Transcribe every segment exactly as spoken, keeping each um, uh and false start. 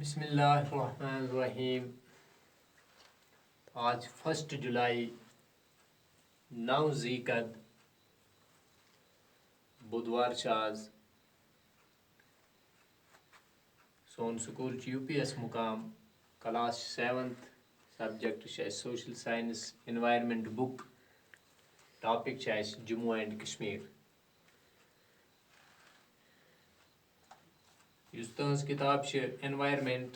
بسم اللہ الرحمن الرحیم۔ آز چھِ فسٹ جولائی، نو ذی قعدہ، بودوار چھِ آز۔ سون سکول چھُ یو پی ایس مقام، کلاس چھُ سیونتھ، سبجیکٹ چھُ اَسہِ social science, environment book, topic چھُ اَسہِ جموں اینڈ کشمیر۔ یُس تُہنٛز کِتاب چھِ Environment،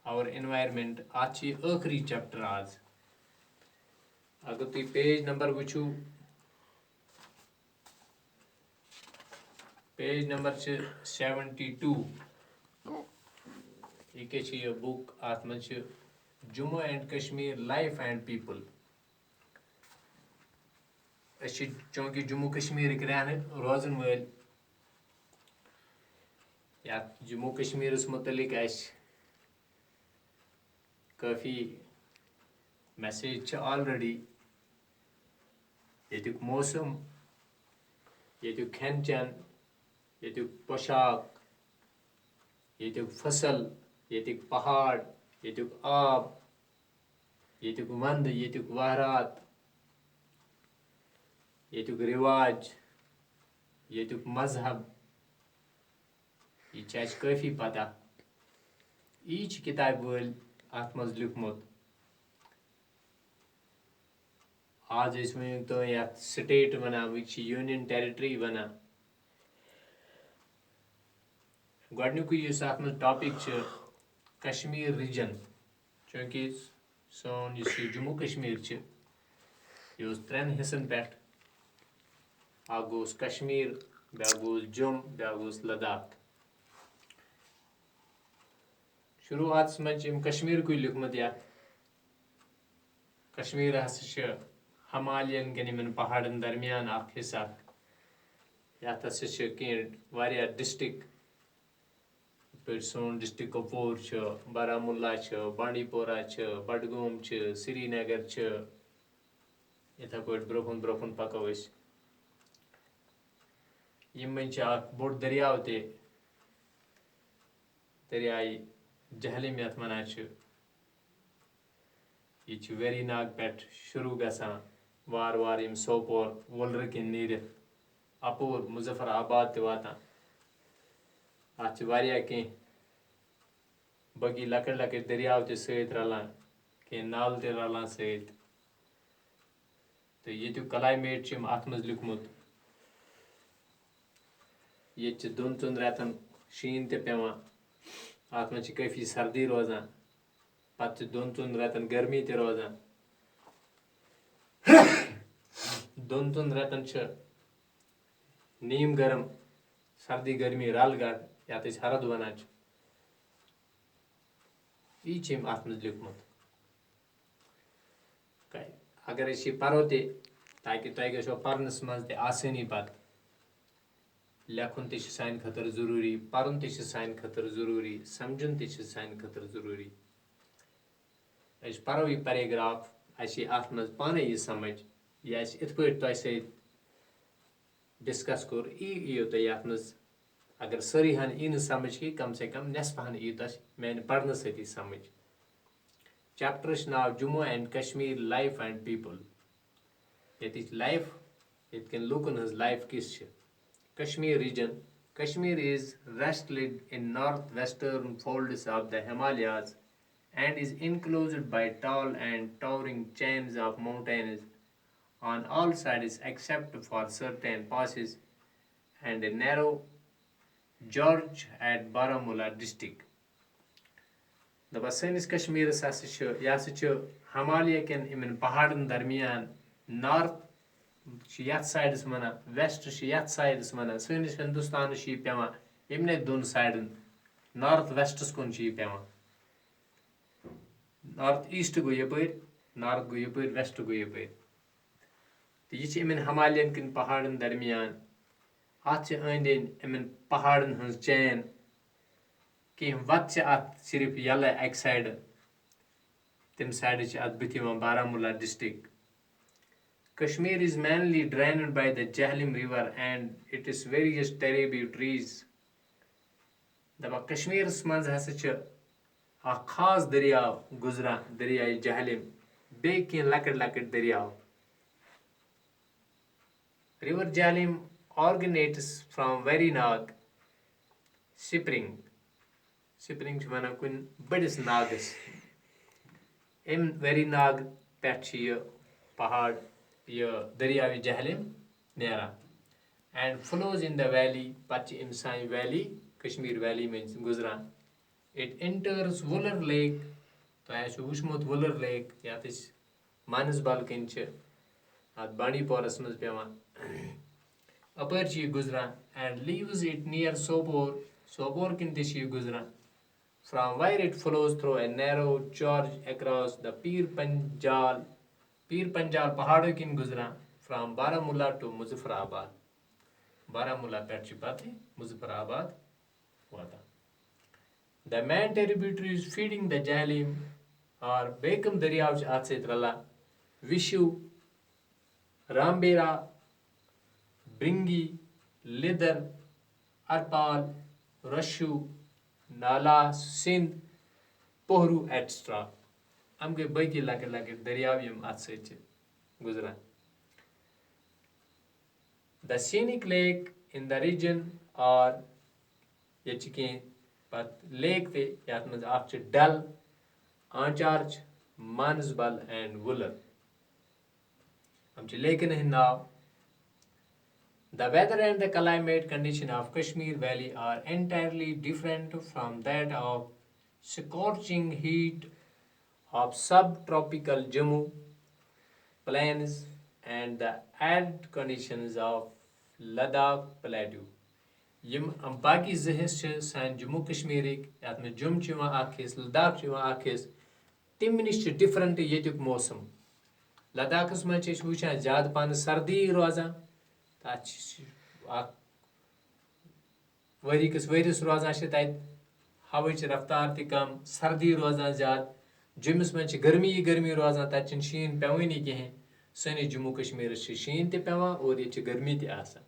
Our Environment، اَتھ چھِ یہِ ٲخری چیپٹر آز۔ اگر تُہۍ پیج نمبر وٕچھِو، پیج نمبر چھِ سیونٹی ٹوٗ۔ یہِ کیٛاہ چھِ یہِ بُک؟ اَتھ منٛز چھِ Jammu and Kashmir, Life and People۔ أسۍ چھِ چوٗنٛکہِ جموں کشمیرٕکۍ رہنہٕ روزن وٲلۍ، یتھ جموں کشمیرس متعلق اسہِ کٲفی میسیج چھِ آلریڈی۔ ییٚتیُک موسم، ییٚتیُک کھٮ۪ن چٮ۪ن، ییٚتیُک پوشاک، ییٚتیُک فصل، ییٚتیُک پہاڑ، ییٚتیُک آب، ییٚتیُک ونٛدٕ، ییٚتیُک وہرات، ییٚتیُک رِواج، ییٚتیُک مذہب، یہِ چھِ اَسہِ کٲفی پتہ۔ یی چھِ کِتابہِ وٲلۍ اَتھ منٛز لیوٗکھمُت۔ آز ٲسۍ ؤنِو تُہۍ یَتھ سٹیٹ وَنان، وٕنۍ چھِ یوٗنین ٹیرٹری وَنان۔ گۄڈٕنیُکُے یُس اَتھ منٛز ٹاپِک چھُ، کشمیر ریجن، چوٗنٛکہِ سون یُس یہِ جموں کشمیر چھِ، یہِ اوس ترٛٮ۪ن حصن پٮ۪ٹھ۔ اَکھ گوٚوس کشمیر، بیٛاکھ گوٚوس جوٚم، بیٛاکھ گوٚوس لداخ۔ شروٗعاتس منٛز چھِ أمۍ کشمیرکُے لیوٗکھمُت یَتھ۔ کشمیر ہسا چھِ ہمالیَن کٮ۪ن یِمن پہاڑن درمیان اکھ حصہٕ اکھ۔ یَتھ ہسا چھِ کینٛہہ واریاہ ڈسٹرکٹ، یِتھ پٲٹھۍ سون ڈسٹرکٹ کۄپوور چھُ، بارہمولہ چھُ، بانڈی پورہ چھُ، بڈگوم چھُ، سرینگر چھُ۔ یِتھے پٲٹھۍ برٛونٛہہ کُن برٛونٛہہ کُن پکو أسۍ۔ یِم منٛز چھِ اکھ بوٚڑ دٔریاو تہِ، دٔریاے جہلِم یَتھ وَنان چھِ۔ یہِ چھِ ویری ناگ پٮ۪ٹھ شروٗع گژھان، وارٕ وارٕ یِم سوپور وُلرٕ کِنۍ نیٖرِتھ اَپور مظفر آباد تہِ واتان۔ اَتھ چھِ واریاہ کینٛہہ باقٕے لۄکٕٹۍ لۄکٕٹۍ دٔریاو تہِ سۭتۍ رَلان، کینٛہہ نالہٕ تہِ رَلان سۭتۍ۔ تہٕ ییٚتیُک کلایمیٹ چھُ أمۍ اَتھ منٛز لیوٗکھمُت۔ ییٚتہِ چھِ دۄن ژۄن رٮ۪تن شیٖن تہِ پٮ۪وان، اَتھ منٛز چھِ کٲفی سردی روزان، پَتہٕ چھِ دۄن ژۄن رٮ۪تن گرمی تہِ روزان۔ دۄن ژۄن رٮ۪تن چھِ نیٖم گرم، سردی گرمی رَل گَڑ، یَتھ أسۍ ہرُد وَنان چھِ۔ یی چھِ أمۍ اَتھ منٛز لیوٗکھمُت۔ اگر أسۍ یہِ پَرو تہِ، تاکہِ تۄہہِ گژھیو پَرنَس منٛز تہِ آسٲنی پَتہٕ۔ لیکھُن تہِ چھُ سانہِ خٲطرٕ ضروٗری، پَرُن تہِ چھُ سانہِ خٲطرٕ ضروٗری، سَمجھُن تہِ چھُ سانہِ خٲطرٕ ضروٗری۔ أسۍ پَرو یہِ پیراگراف، اَسہِ یی اَتھ منٛز پانَے یہِ سَمجھ، یہِ آسہِ یِتھ پٲٹھۍ تۄہہِ سۭتۍ ڈسکس کوٚر، یی یِیو تۄہہِ یَتھ منٛز۔ اگر سٲری ہن یی نہٕ سَمجھ کینٛہہ، کم سے کم نٮ۪صفہٕ ہن یی تۄہہِ میانہِ پَرنہٕ سۭتی سَمجھ۔ چیپٹرس چھُ ناو Jammu and Kashmir: Life and People۔ ییٚتِچ لایف، ییٚتہِ کٮ۪ن لوٗکن ہٕنٛز لایف کِژھ چھِ۔ Kashmir region: Kashmir is nestled in north western folds of the Himalayas and is enclosed by tall and towering chains of mountains on all sides except for certain passes and a narrow gorge at Baramulla district۔ دَپان سٲنِس کشمیٖرس ہسا چھُ، یہِ ہسا چھُ ہمالیہ کٮ۪ن یِمن پہاڑن درمیان، نارتھ چھُ یتھ سایڈس ونان، ویسٹ چھُ یتھ سایڈس ونان، سٲنِس ہندوستانس چھُ یہِ پٮ۪وان یِمنٕے دۄن سایڈن، نارتھ ویسٹس کُن چھُ یہِ پٮ۪وان۔ نارتھ ایسٹ گوٚو یپٲرۍ، نارتھ گوٚو یپٲرۍ، ویسٹ گوٚو یپٲرۍ۔ تہٕ یہِ چھِ یِمن ہمالیہن کٮ۪ن پہاڑن درمیان۔ اتھ چھِ أنٛدۍ أنٛدۍ یِمن پہاڑن ہٕنٛز چین۔ کینٛہہ وَتہٕ چھِ اتھ صرف یَلہٕ اَکہِ سایڈٕ، تَمہِ سایڈٕ چھِ اتھ بٕتھِ یِوان Baramulla district. Kashmir is mainly drained by the Jhelum River and its various tributaries۔ دَپان کشمیٖرَس منٛز ہسا چھِ اکھ خاص دٔریاو گُزران، دٔریاے جہلِم، بیٚیہِ کینٛہہ لۄکٕٹۍ لۄکٕٹۍ دٔریاو۔ River Jhelum originates from Veri Nag spring. Spring چھِ وَنان کُنہِ بٔڑِس ناگَس۔ اَمہِ ویری ناگ پٮ۪ٹھ چھِ یہِ پہاڑ، یہِ دٔریاوِ جہلِم نیران۔ And flows in the valley، پَتہٕ چھِ أمۍ سانہِ ویلی، کشمیٖر ویلی مٔنٛزۍ گُزران۔ It enters Wular Lake، تۄہہِ آسِوٕ وٕچھمُت وُلر لیک، یَتھ أسۍ مانسبل کِنۍ چھِ اَتھ بانڈی پورَس منٛز پٮ۪وان۔ اَپٲرۍ چھِ یہِ گُزران۔ And leaves it near Sopore، Sopore کِنۍ تہِ چھِ یہِ گُزران۔ From where it flows through a narrow gorge across the Pir Panjal، پیٖر پنجال پہاڑو کِنۍ گُزران۔ From Baramulla to Muzaffarabad، Baramulla پٮ۪ٹھ چھِ پَتہٕ مظفر آباد واتان۔ The main tributaries feeding the Jhelum are، بیٚیہِ کٕم دٔریاو چھِ اَتھ سۭتۍ رَلان؟ وِشُو، رامبیرا، برنگی، لِدر، ارپال، رشو، نالا، سِند، پوہرو، ایٹسٹرا۔ یِم گٔے باقٕے لۄکٕٹۍ لۄکٕٹۍ دٔریاو یِم اَتھ سۭتۍ چھِ گُزران۔ The scenic lake in the region are، ییٚتہِ چھِ کینٛہہ پَتہٕ لیک تہِ، یَتھ منٛز اَکھ چھِ ڈل، آنچار چھِ، مانسبل and وُلر۔ یِم چھِ لیکن ہٕنٛدۍ ناو۔ The weather and the climate condition of Kashmir Valley are entirely different from that of scorching heat of subtropical Jammu plains and the arid conditions of Ladakh plateau. یِم باقی زٕ حصہٕ چھِ سانہِ جموں کشمیٖرٕکۍ، یَتھ منٛز جوٚم چھُ یِوان اَکھ حصہٕ، لداخ چھُ یِوان اَکھ حصہٕ، تَمہِ نِش چھُ ڈِفرنٹ ییٚتیُک موسم۔ لداخس منٛز چھِ أسۍ وٕچھان زیادٕ پَہن سردی روزان۔ تَتھ چھِ اَکھ ؤری کِس ؤرِیَس روزان چھِ تَتہِ ہوہٕچ رفتار تہِ کم، سردی روزان زیادٕ۔ جوٚمِس منٛز چھِ گرمی یی گرمی روزان، تَتہِ چھِنہٕ شیٖن پٮ۪وٲنی کِہیٖنۍ۔ سٲنِس جموں کشمیٖرس چھِ شیٖن تہِ پٮ۪وان اور ییٚتہِ چھِ گرمی تہِ آسان۔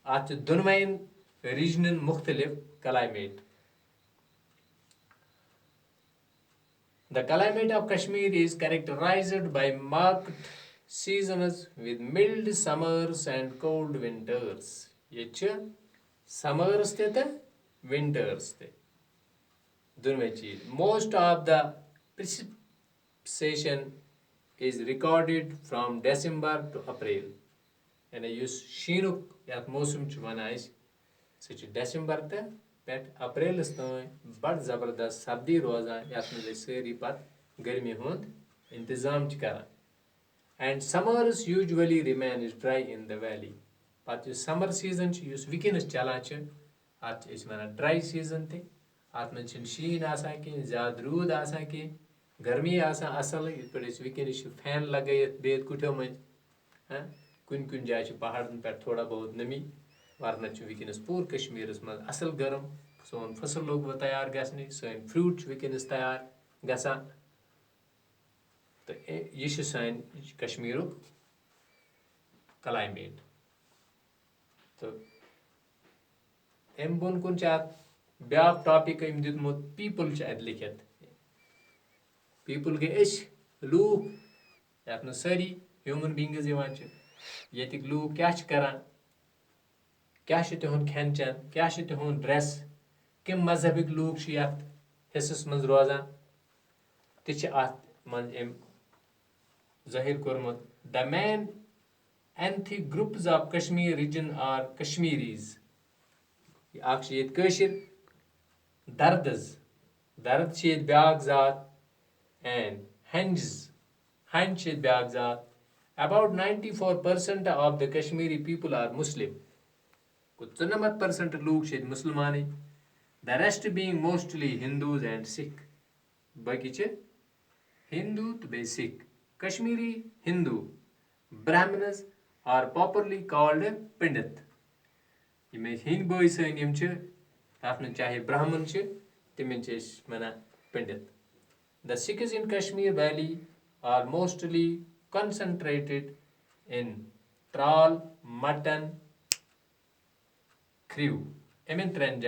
اَتھ چھِ دۄنوَیَن ریجنن مُختٔلِف climate. The climate of Kashmir is characterized by marked seasons with mild summers and cold winters. ییٚتہِ چھِ سمٲرٕس تہِ تہٕ ونٹٲرٕس تہِ، دۄنوَے چیٖز۔ Most of the precipitation is recorded from December to April. یعنی یُس شیٖنُک یَتھ موسم چھُ وَنان أسۍ، سُہ چھُ ڈسمبر تہٕ پٮ۪ٹھ اپریلس تام بڑٕ زبردست سردی روزان، یَتھ منٛز أسۍ سٲری پتہٕ گرمی ہُنٛد انتظام چھِ کران۔ And summers usually remains dry in the valley. پتہٕ یُس سمر سیزن چھُ، یُس وٕنکیٚنس چلان چھُ، اَتھ چھِ أسۍ وَنان ڈراے سیزن تہِ۔ اَتھ منٛز چھِنہٕ شیٖن آسان کینٛہہ، زیادٕ روٗد آسان کینٛہہ، گرمی آسان اَصٕل، یِتھ پٲٹھۍ أسۍ وٕنکیٚنَس چھِ فین لگٲیِتھ بِہِتھ کُٹھیو مٔنٛزۍ۔ ہاں، کُنہِ کُنہِ جایہِ چھِ پہاڑن پٮ۪ٹھ تھوڑا بہت نمی، ورنہ چھُ وٕنکیٚنَس پوٗرٕ کشمیٖرَس منٛز اَصٕل گرم۔ سون فصل لوٚگ وۄنۍ تیار گژھنہِ، سٲنۍ فروٗٹ چھِ وٕنکیٚنَس تیار گژھان۔ تہٕ اے-، یہِ چھُ سانہِ کشمیٖرُک کلایمیٹ۔ تہٕ اَمہِ بۄن کُن چھِ اَتھ بیٛاکھ ٹاپِک أمۍ دیُتمُت، پیٖپٕل چھِ اَتہِ لیٚکھِتھ۔ پیٖپٕل گٔے أسۍ لوٗکھ، یَتھ منٛز سٲری ہیوٗمَن بیٖنٛگٕز یِوان چھِ۔ ییٚتِکۍ لوٗکھ کیٛاہ چھِ کَران، کیٛاہ چھُ تِہُنٛد کھٮ۪ن چٮ۪ن، کیٛاہ چھُ تِہُنٛد ڈرٛٮ۪س، کَمہِ مذہبٕکۍ لوٗکھ چھِ یَتھ حِصَس منٛز روزان، تہِ چھِ اَتھ منٛز أمۍ ظٲہِر کوٚرمُت۔ The main ethnic groups of Kashmir region are Kashmiris۔ یہِ اَکھ چھِ ییٚتہِ کٲشِر، دردٕز، درد چھِ ییٚتہِ بیٛاکھ ذات، and ہینجز، ہینج چھِ ییٚتہِ بیٛاکھ ذات۔ About ninety-four percent of the Kashmiri people are Muslim۔ گوٚو، ژُنَمَتھ percent لوٗکھ چھِ ییٚتہِ مُسلمانٕے۔ The rest being mostly Hindus and Sikh۔ باقی چھِ ہِندوٗ تہٕ بیٚیہِ سِکھ۔ Kashmiri Hindu Brahmins are popularly called Pandit۔ یِم اَسہِ ہِنٛدۍ بٲے سٲنۍ یِم چھِ، تَتھ منٛز چاہے برہمن چھِ، تِمن چھِ أسۍ وَنان Pandit. The Sikhs in Kashmir Valley are mostly concentrated in Tral, Mutton, Khrew۔ یِمن ترٛٮ۪ن